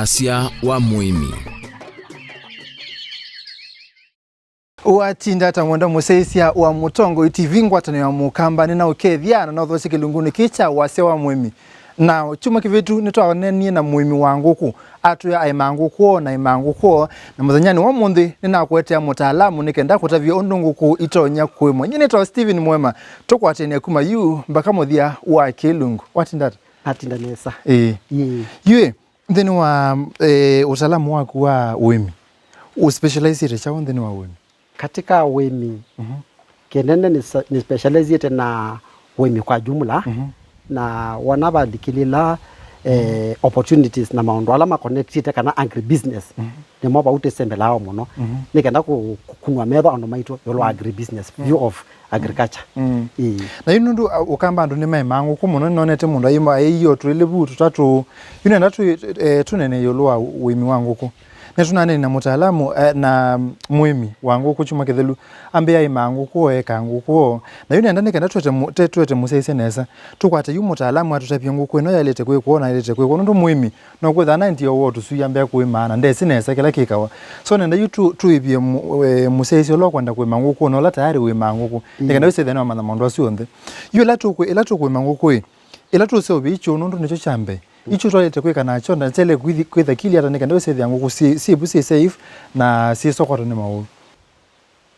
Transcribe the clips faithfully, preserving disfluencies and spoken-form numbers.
Asya wa mũĩmi. Watinda ata mwendwa mũsyaĩĩsya wa Mũtongoi T V, ngwatanĩo ya Mũkamba, nĩnaũkethya na naũthosye kĩlungunĩ kĩĩ kya wasya wa mũĩmi. Na kyumwa kĩvĩtu nĩtwaneenie na mũĩmi wa ngũkũ, atwĩa aĩmaa ngũkũ oo na aĩmaa ngũkũ oo, na mũthenyanĩ wa ũmũnthĩ nĩnakũetea mũtaalamu nĩ kenda akũtavye ũndũ ngũkũ itonya kũĩmwa. Nyie nĩtawa Steven Mwema, tũkwatĩanĩa kuma yu mbaka mũthya wa kĩlungu. Watinda ata? Natinda nesa. Ĩĩ. Ĩĩ. Yu ĩ, nthĩnĩ wa, eh, ũtaalamu waku wa ũĩmi, ũspecializeĩte kyaũ nthĩnĩ wa ũĩmi? Katika ũĩmi, mhm, kĩnene nĩ sa-, nĩ specializeĩte na ũĩmi kwa jumla, mhm, na wona valikilila, eh, opportunities na maũndũ ala ma connectĩte kana agribusiness, mhm, nĩmo vau tĩsembelaa mũno. Mhm. Nĩ kenda kũ-, kũkunwa metho andũ maitũ ĩũlũ wa, mhm, agribusiness, mm, view of agriculture. Mm. Ĩĩ. Na yu nũndũ, uh, Ũkamba andũ nĩmaĩmaa ngũkũ mũno, nĩnonete mũndũ aĩma-, aĩio tũĩlĩ vu tũtatũ. Yu nenda tũ-, eh, tũnene ĩũlũ wa ũĩmi wa ngũkũ. Nĩtũnanene na mũtaalamu, eh, na mũĩmi wa ngũkũ kyumwa kĩthelu. Ambĩa aĩmaa ngũkũ oo, ekaa ngũkũ oo. Na yu nenda nĩ kenda twete mũ-, te-, twete mũsyaĩĩsya nesa. Tũkwate yu mũtaalamu atũtavye ngũkũ ĩno yaĩlĩte kwĩkwa ũũ na yaĩlĩte kwĩkwa ũũ. Nũndũ mũĩmi no kwĩthwa naendie ũwoo tũsui ambĩa kũĩmaa na ndesĩ nesa kĩla kĩkawa. So nenda yu tũ-, tũĩvye mũ-, eh, mũsyaĩĩsya ũla ũkwenda kũĩma ngũkũ na ũla tayarĩ ũĩmaa ngũkũ. Mm. Nĩ kenda wĩsĩthĩa nĩwamanya maũndũ asu onthe. Yu ĩla tũkwĩ-, ĩla tũkũĩma ngũkũ ĩ, ĩla tũseũvya ikyũ nũndũ nĩkyo kya mbee. Mm. Ikyũ twaĩlĩte kwĩka nakyo na kyaĩle kwĩthi-, kwĩtha kili ata nĩ kenda wĩsĩthĩa ngũkũ syĩ, syĩ vu syĩ safe na syĩsokotwa nĩ maũũ.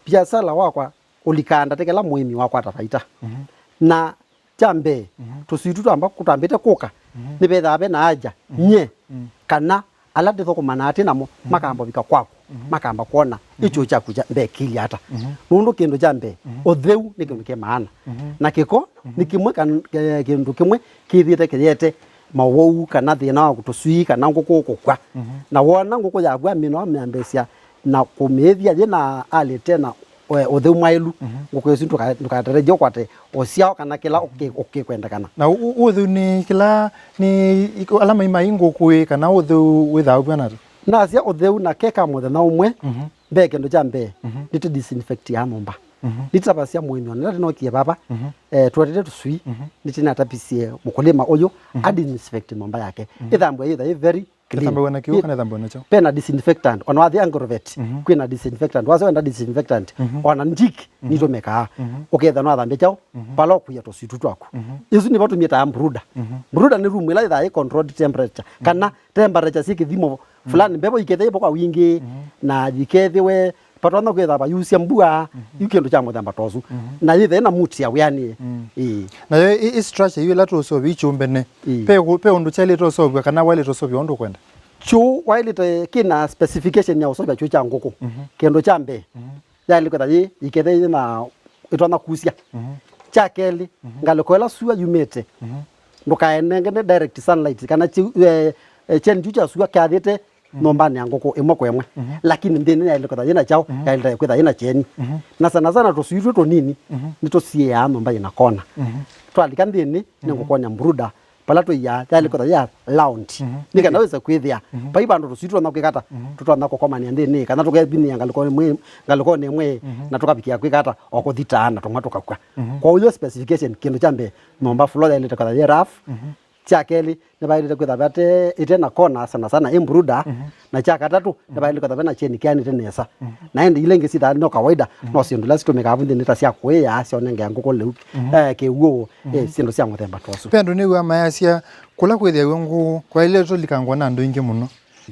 Biasala wakwa ũlikaa ndatĩkĩla mũĩmi wakwata vaita. Mhm. Na kya mbee, mhm, tũsui tũu twamba kũtambĩte kũka, mhm, nĩvethaa ve na aja, mhm, nye, mm, kana ala ndĩthũkũma na atĩ namo, mhm, makamba ũvika kwaku, mhm, makamba kwona, mhm, ĩkyũ kyaku kya mbee kĩilye ata. Mhm. Nũndũ kĩndũ kya mbee, mhm, ũtheu nĩ kĩndũ kĩ maana. Mhm. Na kĩko, mhm, nĩ kĩmwe kan-, ke-, kĩndũ kĩmwe kĩthĩte kĩyete mawau kana thĩna wa tũsui kana ngũkũ kũkw'a. Mhm. Na wona ngũkũ yakw'a, mĩno amĩambĩĩsya na kũmĩĩthya yĩ na alĩte na, eh, ũtheu mwaĩlu. Mhm. Ngũkũ ĩsu ndũka-, ndũkatarajie ũkwate ũsyao kana kĩla ũkĩ-, ũkĩkwendekana. Na ũ-, ũ-, ũtheu nĩ kĩla, nĩ ik-, ala maimai ngũkũ ĩ, kana ũtheu wĩthaa ũvw'ana ata? Nasya ũtheu na keka mũthenya ũmwe, mhm, mbee kĩndũ kya mbee, mhm, nĩtũ disinfect ya nyũmba. Mhm. Nĩtavasya mũĩmi ona ndĩnokie vava, mhm, eh, twetete tũsui, mhm, nĩtĩnatavisye mũkũlĩma ũyũ, mhm, a disinfect nyũmba yake. Mhm. Ĩthambwe yĩtha ĩ very clean. Ĩthambagwa na kĩw'ũ kana ĩthambagwa na kyaũ? Pena disinfectant, ona wathi Agrovet, mhm, kwĩna disinfectant. Wasa wenda disinfectant, mhm, ona njik, mhm, nitũmĩkaa. Mhm. Ũketha nwathambia kyaũ, mhm, pala ũkũia tũsui twaku. Mhm. Isu nĩvo tũmĩtaa mbruda. Mhm. Mbruda nĩ room ĩla ĩthaa ĩ controlled temperature, mhm, kana temperature syĩ kĩthimo, mhm, fulani, mbevo iketha ĩvo kwa wingĩ, mhm, na yikethĩwe vatonya kwĩtha vayusya mbua, mhm, yu kĩndũ kya mũthemba ta ũsu. Mhm. Na yĩthe na muti ya wĩanĩe. Mm. Ĩĩ. Nayo ĩ, ĩ structure yu ĩla tũũseũvya ĩ kyũmbene, ĩĩ, ve kũ-, ve ũndũ kyaĩlĩte ũseũvw'a kana waĩlĩte ũseũvya ũndũ ũkwenda? Kyũũ waĩlĩte kĩna specification ya ũseũvya kyũũ kya ngũkũ. Mhm. Kĩndũ kya mbee, mhm, yaĩlĩ kwĩtha yĩ, ikethe yĩ na ĩtonya kusya. Mhm. Kya kelĩ, mhm, ngalĩko ĩla sua yumĩte, mhm, ndũkaenengene direct sunlight, kana kyu-, eh, eh, kyeni kyu kya sua kyathĩte, mhm, nyũmbanĩ ya ngũkũ ĩmwe kwa ĩmwe. Mhm. Lakini nthĩnĩ yaĩlĩte kwĩtha yĩna kyaũ, mhm, yaĩlĩte kwĩtha yĩna kyeni. Mhm. Na sana sana tũsui twĩ tũnini, mhm, nĩtũsiĩaa nyũmba yĩna kona. Mhm. Twalika nthĩnĩ, mhm, nĩngũkwony'a mbruda, vala tũiaa, yaĩlĩ kwĩtha ya round. Mhm. Nĩ kana wĩse kwĩthĩa, mhm, vai vandũ tũsui tũtonya kwĩka ata, mhm, tũtonya kũkomanĩa nthĩnĩ, kana tũkevinĩa ngalĩkonĩ ĩmwe, ngalĩkonĩ ĩmwe, mhm, na tũkavikĩa kwĩka ata, o kũthitaa na tũmwe tũkakw'a. Mhm. Kwoou ĩyo specification, kĩndũ kya mbee, nyũmba floor yaĩlĩte kwĩtha yĩ rough. Mhm. Kya kelĩ, nĩvaĩlĩte kwĩtha vate, ĩte na kona sana sana ĩ mbruda, mhm, na kya katatũ, mhm, nĩvaĩlĩte kwĩtha vena kyeni kĩanĩte nesa. Mhm. Na ĩndĩ ila ingĩ syĩthaa no kawaida, mhm, no syĩndũ ila sitũmĩkaa vu nthĩnĩ ta sya kũĩa, syonengea ngũkũ lĩu, mhm, eh, kĩw'ũ, eh, mhm, syĩndũ sya mũthemba ta ũsu. Ve andũ nĩw'aa mayasya, kũla kwĩthĩawa ngũkũ kwaĩlĩte tũlikangwa na andũ aingĩ mũno.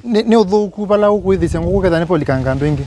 Nĩ, nĩ ũthũku vala ũkwĩthĩsya ngũkũ ketha nĩvaũlikanga andũ aingĩ?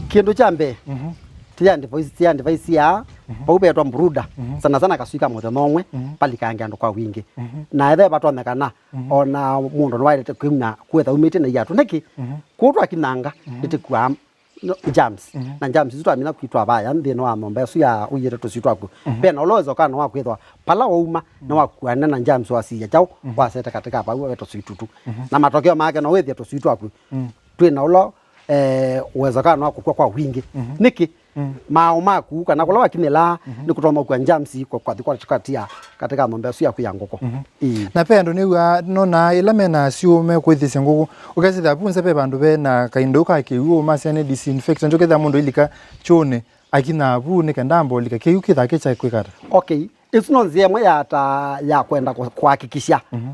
Kĩndũ kya mbee, mhm, tĩ ya device, tĩ ya device ya, mhm, vau vetwa mbruda, mhm, sana sana kasui ka mũthenya ũmwe, mhm, valikange andũ kwa wingĩ. Mhm. Na ethe vatonyekana, mhm, ona mũndũ nĩwaĩlĩte kwĩmya kwĩtha umĩte na iatũ. Nĩkĩ? Mhm. Kũu twakinanga, mhm, nĩtĩkuaa no, germs. Mhm. Na germs isu twamina kwitwa vaya nthĩnĩ wa nyũmba ĩsu ya ũiĩte tũsui twaku. Mhm. Vena ũla ũwezekano wa kwĩthwa pala wauma, mhm, nĩwakuane na germs wasiĩa kyaũ, mhm, wasete katika vau we tũsui tutu. Mhm. Na matokeo make no wĩthĩe tũsui twaku, mhm, twĩ na ũla, eh, ũwezekano wa kũkw'a kwa wingĩ. Mhm. Nĩkĩ? Mm. Maaũ maku kana kũla wakinyĩla, mhm, nĩkũtonya kũkw'a germs kwa, kwa, kwa, katika, katika nyũmba ĩsu yaku ya ngũkũ. Mhm. Ĩĩ. Na ve andũ nĩw'aa, nonaa ĩla mena syũũ mekwĩthĩsya ngũkũ, ũkethĩa vu nza ve vandũ ve na kaindo ka kĩw'ũ, masya nĩ disinfectant, ũkethĩa mũndũ ailika kyũũnĩ, akinyaa vu nĩ kenda ambe ũlika kĩw'ũ kĩthake kya kwĩka ata? Okay, ĩsu no nzĩa ĩmwe ya ta, ya kwenda kũ-, kũhakikisha. Mhm.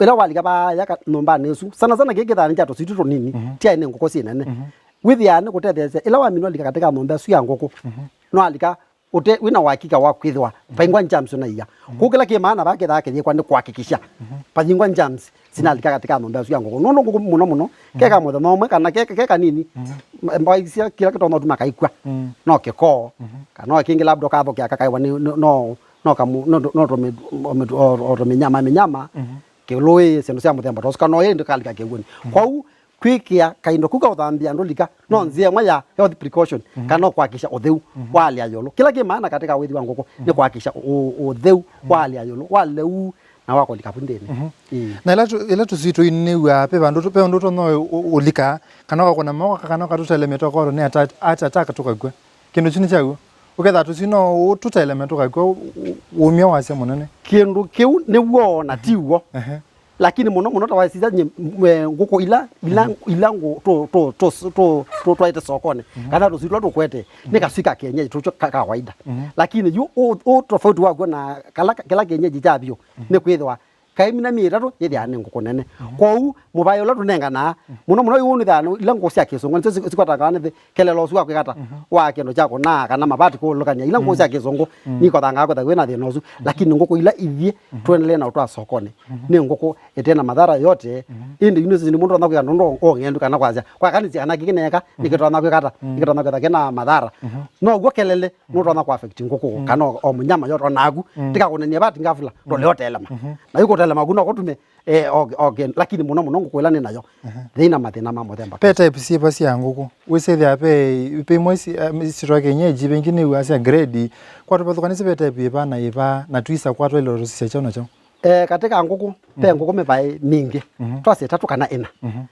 ĩla walika vaaya ka-, nyũmbanĩ ĩsu, sana sana kĩĩ kĩthaa nĩ kya tũswitũ tũnini, mhm, tyaĩ nĩ ngũkũ syĩ nene. Mhm. Wĩthĩaa nĩ kũtetheesya, ĩla wamina ũlika katika nyũmba ĩsu ya ngũkũ, mhm, nĩwalika ũte, wĩna ũhakika wa kwĩthĩwa vaingwa germs ũnaia. Mhm. Kũu kĩla kĩ maana vaa kĩthaa kĩyĩkwa nĩ kũhakikisha, mhm, vayingwa germs sinalika katika nyũmba ĩsu ya ngũkũ. Nũndũ ngũkũ mũno mũno, mhm, ke ka mũthenya ũmwe kana ke, ke kanini, mhm, mbaisya kĩla kĩtonya ũtuma kaikw'a, mhm, no kĩkoo, mhm, kana o kĩngĩ labda ũkathũkĩa kakaĩwa nĩ, no, no, no kamũ-, no, no tũmĩ-, o mĩtu-, o, o tũmĩnyama, mĩnyama, mhm, kĩlũĩ, syĩndũ sya mũthemba ta ũsu, kana o ĩndĩ kalika kĩw'ũnĩ. Mhm. Kwoou, kwĩkĩa kaindo kau ka ũthambĩa andũ lika, no, mhm, nzĩa ĩmwe ya health precaution, mhm, kana no kũhakikisha ũtheu, mhm, wa hali ya ĩũlũ. Kĩla kĩ maana katika wĩthi wa ngũkũ, nĩ, mhm, kũhakikisha ũ-, ũtheu wa, mhm, hali ya ĩũlũ, wa lĩu, na wa kũlika vu nthĩnĩ. Mhm. Ĩĩ. Na ĩla tũ-, ĩla tũswitũ inĩw'aa, ve vandũ tũ-, ve ũndũ ũtonya ũ-, ũ-, ũlika, kana ũkakũna moko, kana ũkatũtelemya twakorwo nĩ ata-, heart attack tũkakw'a. Kĩndũ kĩu nĩ kyaw'o. Ũkethĩa tũswitũ no ũtũteleme tũkakw'a ũ-, ũ-, ũmya wasya mũnene. Kĩndũ kĩu nĩ w'o na ti w'o. Ehe. Lakini mũno mũno ta wasisya nye, m-, eh, ngũkũ ila, ila, mhm, ila ngũ-, tũ-, tũ-, tũ-, tũ-, tũ-, twaĩte sokonĩ, mhm, kana tũswitũ tũla tũkwete, nĩ, mhm, kaswitũ ka kienyeji, tũtw'o ka kawaida. Mhm. Lakini yu ũ, ũ tofauti wakw'o na kala, kĩla kienyeji kya vyũ, mhm, nĩ kwĩthĩwa kaimina myei ĩtatũ yĩthĩaa nĩ ngũkũ nene. Mhm. Kwoou mũvaĩ ũla tũnenganaa, mhm, mũno mũno yu nĩthĩaa ila ngũkũ sya kĩsũngũ nĩsyo si-, sikwatangaa nĩ thĩ, kelelo ũsu wa kwĩkata, mhm, wa kĩndũ kya kũnaa kana mavati kũlũkany'a. Ila ngũkũ, mhm, sya kĩsũngũ, mm, nikothangaa kwĩtha wĩna thĩna ũsu, mhm, lakini ngũkũ ila ithyĩ, mhm, tũendelee na ũtwaa sokonĩ, mhm, nĩ ngũkũ ĩte na mathara yote. Mhm. Ĩndĩ yu nĩsĩ nĩ mũndũ ũtonya kwĩka nũndũ ũng'endu kana kwasya, kwa kanĩsya kana kĩkĩ neeka, mhm, nĩkĩtonya kwĩkata, mhm, nĩkĩtonya kwĩtha kĩna mathara. Mhm. Noguo kelele, mhm, nũtonya kũ affect ngũkũ, mm, kana o, o mũnyama yote, o naku, mm, tikakũnenie vati ngavula, mm, ndole ũtelema. Mhm. Na yu kũtelema ku no kũtume, eh, o, o, lakini mũno mũno ngũkũ ĩla nĩ nayo, mhm, yĩna mathĩna ma mũthemba. Ve type syĩva sya ngũkũ? Wĩsĩthĩa ve, ve imwe si-, eh, sitwa kienyeji, ve ingĩ nĩw'aa sya grade. Kwa tũvathũkanĩsye ve type yĩva na yĩva, na twĩsa kwa twaĩle tũsisya kyaũ na kyaũ? Eh, katika ngũkũ, ve, mhm, ngũkũ mĩvaĩ mingĩ. Mhm. Twasya ĩtatũ kana ĩna. Mhm.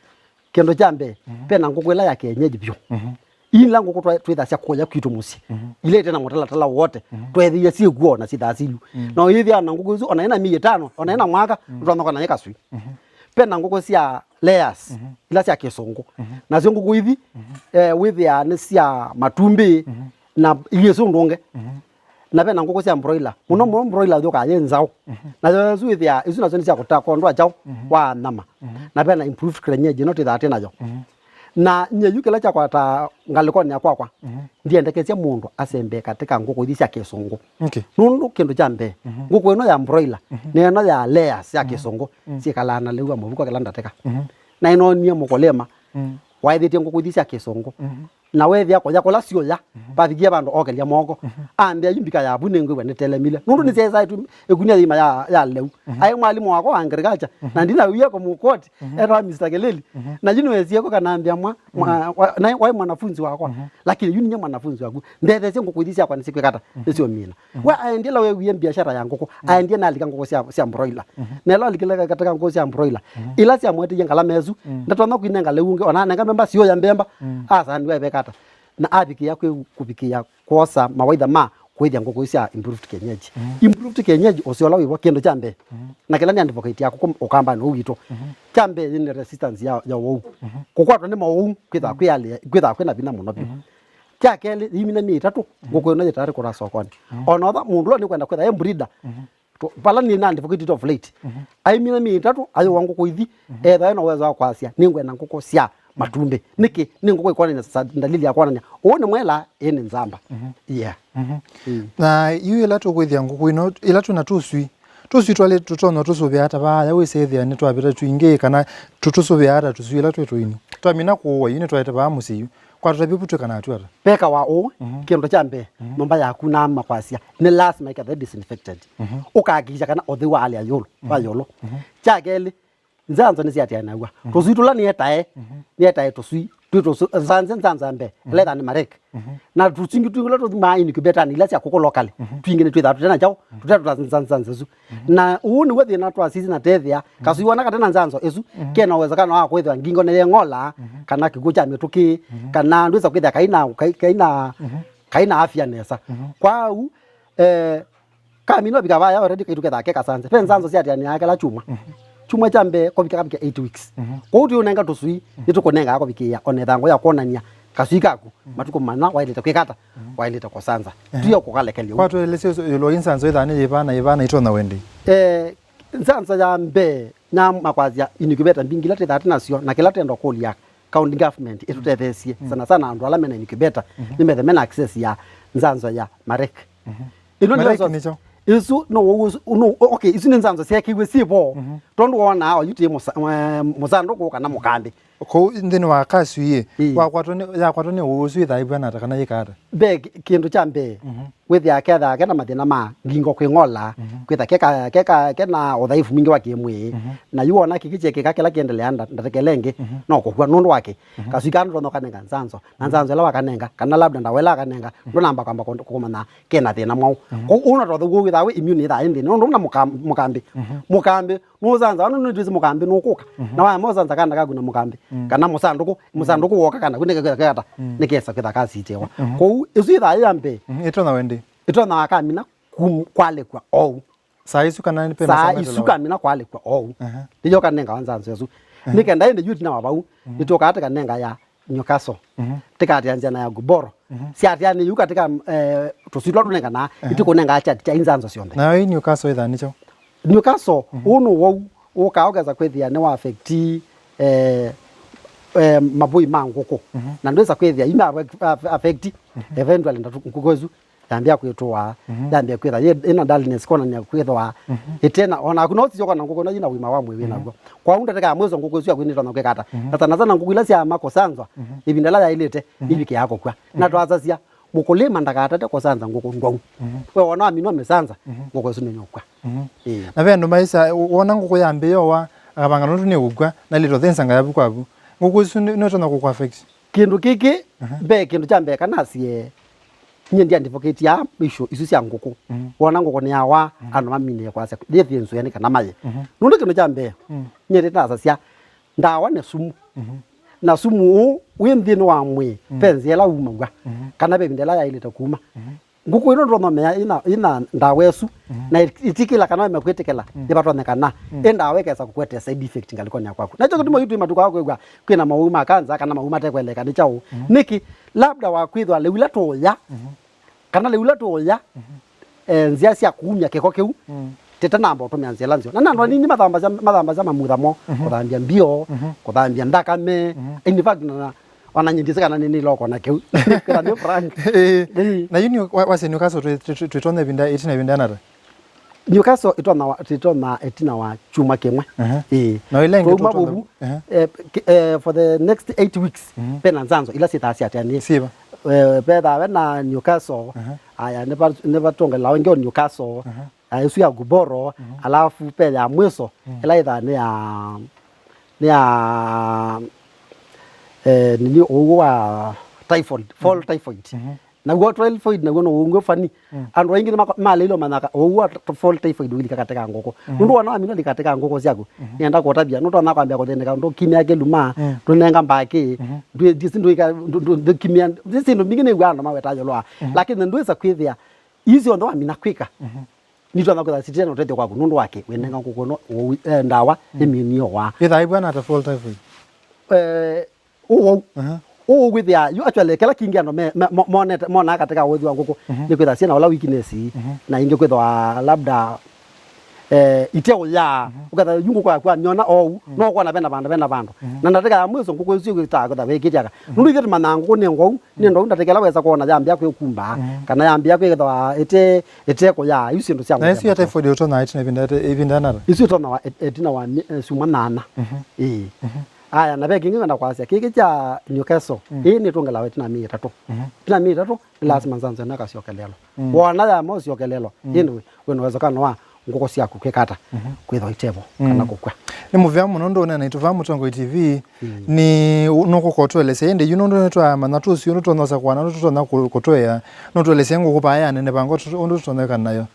Kĩndũ kya mbee, mhm, ve na ngũkũ ĩla ya kienyeji vyũ. Mhm. Ila ngũkũ twa-, twĩthasya kũya kwitũ mũsyĩ. Mhm. Ila ĩte na mũtalatala wote, mhm, tweethĩie syĩkw'o na syĩthaa silu. Mhm. Na ũyĩthĩa na ngũkũ isu, ona ĩna myei ĩtano, ona ĩna mwaka, mhm, ũtonya kana yĩ kaswii. Mhm. Ve na ngũkũ sya layers, mhm, ila sya kĩsũngũ. Mhm. Nasyo ngũkũ ithi, mhm, eh, wĩthĩaa nĩ sya matumbĩ, mhm, na ilyĩ sũndũ ũngĩ. Mhm. Na ve na ngũkũ sya broiler. Mũno, mhm, mũno broiler yũkaa yĩ nzaũ. Mhm. Nayo ĩsu ĩthĩaa, isu nasyo nĩ sya kũta kondwa kyaũ, mhm, wa nyama. Mhm. Na ve na improved kienyeji ĩno twĩthaa twĩ nayo. Mhm. Na nyie yu kĩla kyakwata ngalĩkonĩ ya kwakwa, mhm, ndiendekesya mũndũ asembee katika ngũkũ ithi sya kĩsũngũ. Okay. Nũndũ kĩndũ kya mbee, mhm, ngũkũ ĩno ya broiler, mhm, na ĩno ya layers ya, mhm, kĩsũngũ, mhm, syĩkalaa na lĩu wa mũvuko kĩla ndatĩka. Mhm. Na ĩnonie mũkũlĩma, mhm, waĩthĩtye ngũkũ ithi sya kĩsũngũ, mhm, na weethĩa kũya kũla syũya, mhm, vavikie vandũ okelya moko. Mhm. Ambĩa, "Yu mbika yavu nĩngwĩw'a nĩtelemile." Nũndũ, mhm, nĩsyaĩsaa ĩtu-, ĩkunia yĩima ya, ya lĩu. Mhm. Aĩ mwalimũ wakwa wa agriculture, mhm, na ndinawia kũmũkoti, mhm, etawa Mister Keleli. Mhm. Na yu nĩwesie kũka na ambĩa mwa, mwa, mhm, wa, na waĩ mwanafunzi wakwa. Mhm. Lakini yu ninyie mwanafunzi waku. Ndetheesye ngũkũ ithi syakwa nĩsikwĩkata, mhm, nĩsyũmina. Mhm. We aendie la wewie biashara ya ngũkũ, mhm, aendie nalika ngũkũ sya, sya broiler. Mhm. Na ĩla alikile katika ngũkũ sya broiler, mhm, ila syamweteie ngalama ĩsu, mm, ndatonya kwinenga lĩu ũngĩ, ona anenga mbemba, syũya mbemba, mm, asaniwa ĩvekata. Na avikĩa kwĩ kũvikĩa kwosa mawaitha ma kũĩthya ngũkũ isu sya improved kienyeji. Mm. Improved kienyeji ũseo ũla wĩvo kĩndũ kya mbee. Mm. Na kĩla nĩ advocate ya kũkũ ũkambanĩ ũũ witũ. Mm. Kya mbee yĩna resistance ya, ya ũwau. Mm. Kũkwatwa nĩ maũwau kwĩthaa, mm, kwĩ hali, kwĩthaa kwĩna vinya mũno vyũ. Mm. Kya kelĩ, yĩimina myei ĩtatũ, mm, ngũkũ ĩno yĩ tayarĩ kũtwaa sokonĩ. Mm. Ona otha mũndũ ũla nĩkwenda kwĩtha e breeder, mm, to-, vala nĩ na advocate of late. Mhm. Aimina myei ĩtatũ, ayũa ngũkũ ithi, mhm, etha ena uwezo wa kwasya, "Nĩngwenda ngũkũ sya matumbĩ." Nĩkĩ? Nĩ ngũkũ ĩkwonania sa-, ndalili ya kwonania, "Ũũ nĩ mwela, ĩĩ nĩ nzamba." Mhm. Yeah. Mhm. Mm. Na yu ĩla tũkwĩthĩa ngũkũ ino, ĩla twĩna tũswii, tũswii twalĩ tũtonya tũsũvĩa ata vaaya, wĩsĩthĩa nĩtwavĩta twingĩ, kana tũ-, tũsũvĩa ata tũswii ĩla twĩ tũini? Twamina kũũa, yu nĩtwaete vaa mũsyĩ yu. Kwa tũtavye vu twĩkanaa tũ ata? Vekawa ũũ, mhm, kĩndũ kya mbee, mhm, nyũmba yaku naama kwasya, nĩ lasima ĩkethwe disinfected. Mhm. Ũkahakikisha kana ũtheu wa hali ya ĩũlũ, wa, mhm, ĩũlũ. Mhm. Kya kelĩ, nzanzo nĩsyatianaw'a. Mhm. Tũswii tũla nĩetae, mhm, nĩetae tũswii, twĩ tũswii, nzanze nzanza mbee, mhm, ĩla ĩthaa nĩ marek. Mhm. Na tũswii twingĩ tũla tũthimaa incubator-nĩ ila sya kũkũ locally, mhm, twingĩ nĩtwĩthaa tũte na kyaũ, tũte tũta nzanza nzanza ĩsu. Mhm. Na ũu nĩw'o thĩna twasisye na teethĩa, mhm, kaswii wona kate na nzanzo ĩsu, mhm, kena uwezekano wa kwĩthĩwa ngingo nĩyeng'ola, mhm, kana kĩkw'ũ kya mĩtũkĩ, mhm, kana ndwĩsa kwĩthĩa kaina, kai-, kaina, mhm, kaina afya nesa. Mhm. Kwa ũu, eh, kamina ũvika vaya already kaitu kethaa ke kasanze. Ve nzanzo syatianĩaa kĩla kyumwa. Mhm. Kyumwa kya mbee kũvika kavike eight weeks. Mhm. Kwoou tũiũnenga tũswii, mhm, nĩtũkũnengaa kũvikĩĩa ona ĩthangũ ya kwonany'a kaswii kaku, mhm, matukũ mana waĩlĩte kwĩkata, mhm, waĩlĩte kũsanza. Ehe. Tiyo kũkalekelya ũu. Kwa tũelesye ĩũlũ wa nzanzo ĩthaa nĩ yĩva na yĩva na itonya wendei? Eh, nzanzo ya mbee, Na makwasya incubator mbingĩ ila twĩthaa twĩ nasyo, na kĩla twenda kũlya county government ĩtũtetheesye. Mm. Sana sana andũ ala mena incubator, mhm, nĩmethe mena access ya nzanzo ya marek. Mhm. Ĩno nĩ marek nzanzo nĩkyo? Isu no, no, okay, isu nĩ nzanzo syekiwe sivo. Mhm. Tondũ wonaa oyu ti mũsa-, eh, mũsandũkũ kana mũkambĩ. Kũu nthĩnĩ wa kasu ĩĩ, ĩĩ, wakwatwa nĩ, yakwatwa nĩ ũũ ũsu ĩthaa ĩvw'ana ata kana yĩkaa ata? Mbee, kĩ-, kĩndũ kya mbee, mhm, wĩthĩaa kethaa kena mathĩna ma ngingo kwĩng'ola, mhm, kwĩtha keka, keka, kena ũthaifu mwingĩ wa kĩmwĩĩ, mhm, na yu wona kĩkĩ kyekĩka kĩla kĩendelea nda-, ndatekele ĩngĩ, mhm, no kũkw'a nũndũ wa kĩ? Mhm. Kasu kaa ndũtonya ũkanenga nzanzo, na, mhm, nzanzo ĩla wakanenga, kana labda ndawa ĩla wakanenga, mhm, ndũnamba kwamba kũ-, kũmanya kena thĩna mwaũ. Mhm. Kwoou ũnatothe w'o wĩthaa wĩ immune ĩthaa ĩ nthĩnĩ, nũndũ na mũka-, mũkambĩ. Mhm. Mũkambĩ nũũsanza, ona nũtwĩsĩ mũkambĩ nũkũka. Mhm. Na waya mosanza kana kaku na mũkambĩ. Mm. Kana mũsandũkũ, mm, mũsandũkũ woka kana kũ nĩkekata, mm, nĩkesa kwĩtha kasitĩwa. Mhm. Kwoou, ĩsu ĩthaa ya mbee. Mhm. Ĩtonya wendi? Ĩtonya wakamina kum-, kwalĩkw'a ou. Saa isu kana nĩ pena saa isu kamina kwalĩkw'a ou. Aha. Nĩyo kanengawa nzanzo ĩsu. Aha. Nĩkenda ĩndĩ yu tina wa vau, mhm, nĩtũkaa tĩkanenga ya Newcastle. Mhm. Tĩkaatĩanzya na ya Guboro. Mhm. Syaatĩanĩ yu katika, eh, tũsitwa tũnengana, aha, itikũnengaa kya, kya inzanzo syonthe. Nayo ĩ Newcastle ĩthaa nĩkyo? Newcastle, mhm, ũũ nĩ wau, ũkaa ũkesa kwĩthĩa nĩ wa affect, eh, eh, mavũi ma ngũkũ. Mhm. Na ndwĩsa kwĩthĩa, ina affect, mhm, eventually ndatu-, ngũkũ ĩsu yambĩa kwĩtũa, mhm, yambĩa kwĩtha yĩ, ĩna dullness, konania kwĩthwa, mhm, ĩtena, ona kuna ũsisyo kona ngũkũ na yĩna ũima wa mwĩĩ wĩ, mhm, naw'o. Kwa ũndũ teka ya mwĩso ngũkũ ĩsu yaku nĩtonya kwĩka ata? Mhm. Na sana sana ngũkũ ila sya makũsanzwa, mhm, ĩvinda ĩla yaĩlĩte, mhm, ivike ya kũkw'a. Mhm. Na twasasya, mũkũlĩma ndakatate kũsanza ngũkũ ndwau. Mhm. We wona waminwa mĩsanza, mhm, ngũkũ ĩsu nĩnũkw'a. Mhm. Ĩĩ. Na ve andũ maisa, wona ngũkũ yambĩĩa ũwa, akavanga nũndũ nĩkũkw'a, na little things anga yavu kwavu. Ngũkũ ĩsu nĩ, nĩtonya kũkũ affect? Kĩndũ kĩkĩ, mhm, mbee, kĩndũ kya mbee kana asie, nyie ndi advocate ya issue isu sya ngũkũ. Mhm. Wona ngũkũ nĩyawa, mhm, andũ maminĩe kwasya, yĩthĩe nzũeni kana maye. Mhm. Nũndũ kĩndũ kya mbee, mhm, nyie ndĩtasasya, ndawa nĩ sumu. Mhm. Na sumu ũũ wĩ nthĩnĩ wa mwĩĩ, mhm, ve nzĩa ĩla umaw'a, mhm, kana ve ĩvinda ĩla yaĩlĩte kuma. Mhm. Ngũkũ ĩno ndũthomea ĩna, ĩna ndawa ĩsu, mhm, na ĩtikĩla kana weme kwĩtĩkĩla, mhm, nĩvatonyekana, mhm, ĩ ndawa ĩkesa kũkwetee side effect ngalĩkonĩ ya kwaku. Nakyo kĩtuma yu twĩ matukũ aa kwĩw'a kwĩna mawau ma kanza kana mawau matekweleka nĩ kyaũ. Mhm. Nĩkĩ? Labda wakwĩthwa lĩu ĩla tũũya, mhm, kana lĩu ĩla tũũya, mhm, eh, nzĩa sya kuumya kĩko kĩu, mhm, tĩtanamba ũtũmĩa nzĩa ĩla nzeo. Na, na andũ anini mathambasya, mathambasya mamutha moo, mhm, kũthambya mbio, mhm, kũthambya nthakame, mhm, in fact, na, na, ona nyie ndĩsĩ kana nĩ, nĩ loko na kĩu. Kwĩtha nĩ frank. Ĩĩ. Ĩĩ. Na yu nĩ wa-, wasya Newcastle twĩ-, twĩ-, twĩ-, twĩtonya ĩvinda, ĩtina ĩvinda nata? Newcastle ĩtonya wa-, ĩtonya ĩtina wa kyumwa kĩmwe. Aha. Ĩĩ. Na ĩla ĩngĩ twauma tũtonya vũvu, aha, eh, ki-, eh, for the next eight weeks, mhm, pena nzanzo ila syĩthaa syateanĩe. Siva? Eh, vethaa ve na Newcastle, aha, aya, nĩva-, nĩvatongelawa ĩngĩ o Newcastle, aha, ah, ĩsu ya Guboro, mhm, alafu ve ya mwiso, mhm, ĩla ĩthaa nĩ ya, nĩ ya, eh, nini ũwau wa typhoid, fall, mhm, typhoid. Mhm. Naw'o typhoid naw'o no ũngĩ fani. Mm. Andũ aingĩ nĩmaleile ũmanyaka ũwau wa t-, fall typhoid ũilika katĩ ka ngũkũ. Mhm. Nũndũ wona wamina ũlika katĩ ka ngũkũ syaku, mhm, nĩenda kũtavya, nũtonya kwambĩa kũthĩnĩka, ndũkimĩa kĩluma, mm, ndũnenga mbakĩ, mhm, ndwĩ-, ndĩsĩ ndũika-, ndũ-, ndũ-, ndũkimĩa, ndĩsĩ syĩndũ mbingĩ nĩw'aa andũ maweta yolwa. Mhm. Lakini ndwĩsa kwĩthĩa, ii syonthe wamina kwĩka. Mhm. Nĩtwatha kwĩtha sitĩte na ũtethyo kwaku nũndũ wake wĩnenga ngũkũ ĩno ũwau, eh, ndawa, mm, ĩmĩnie ũwaa. Ĩthaa ĩvw'ana ata fall typhoid? Eh, ũwau. Aha. Ũwau wĩthĩa, yu actually, kĩla kingĩ andũ me, me, mo-, monete, monaa katika ũthi wa ngũkũ, mhm, nĩ kwĩtha syĩna ũla weakness, mhm, na ingĩ kwĩthwa labda, eh, ite ũyaa, mhm, ũketha yu ngũkũ yaku amyona ou, mhm, no kwona vena vandũ, vena vandũ. Mhm. Na ndatĩka ya mwiso ngũkũ ĩsu ĩtaa kwĩtha wĩkĩte aka. Mhm. Nũndũ ithe tũmanyaa ngũkũ nĩ ngwau, nĩ ndwau ndatĩka ĩla wesa kwona yambĩa kwĩkumba, mhm, kana yambĩa kwĩthwa ĩte, ĩte kũyaa, yu syĩndũ sya. Na ĩsu ya typhoid ũtonya ĩtina ĩvinda, ĩvinda nata? Ĩsu ĩtonya wa, ĩtina wa mi-, eh, syumwa nyanya. Mhm. Ĩĩ. Mhm. Aya, na ve kĩngĩ ngwenda kwasya, kĩkĩ kya Newcastle, mm, ĩĩ nĩtũngĩlawa ĩtina mĩĩ ĩtatũ. Mhm. Ĩtina mĩĩ ĩtatũ, nĩ, mm, lasima nzanzo ĩno ĩkasyokelelwa. Mm. Wona yama ũsyokelelwa, mm, ĩndĩ wĩ na uwezekano wa ngũkũ syaku kwĩka ata? Mhm. Kwĩthwa itevo, mm, kana kũkw'a. Nĩ mũvea mũno ndũneena naitũ vaa Mũtongoi T V, mm, nĩ nũkũka ũtũelesya ĩndĩ yu nũndũ nĩtwamanya tũsio nũtonya sakwana nũtonya kũ-, kũtũea, nũtũelesya ngũkũ vaa yanene vanga ũndũ tũtonya ĩka nayo.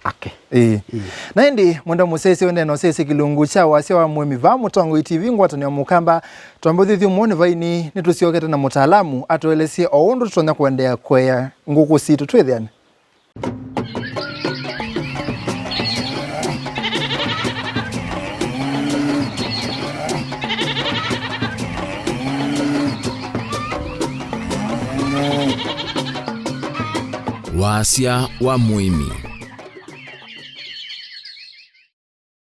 Ake. Ĩĩ. Ĩĩ. Na ĩndĩ, mwenda mũsyaĩĩsya wendee na ũsyaĩĩsya kĩlungu kya wasya wa mũĩmi vaa Mũtongoi T V ngwatanĩo ya Mũkamba, twambe ũthyũmũonĩ vaini, nĩtũsyokete na mũtaalamu atũelesye o ũndũ tũtonya kũendeea kũea ngũkũ sitũ twĩthĩane. Wasya wa mũĩmi.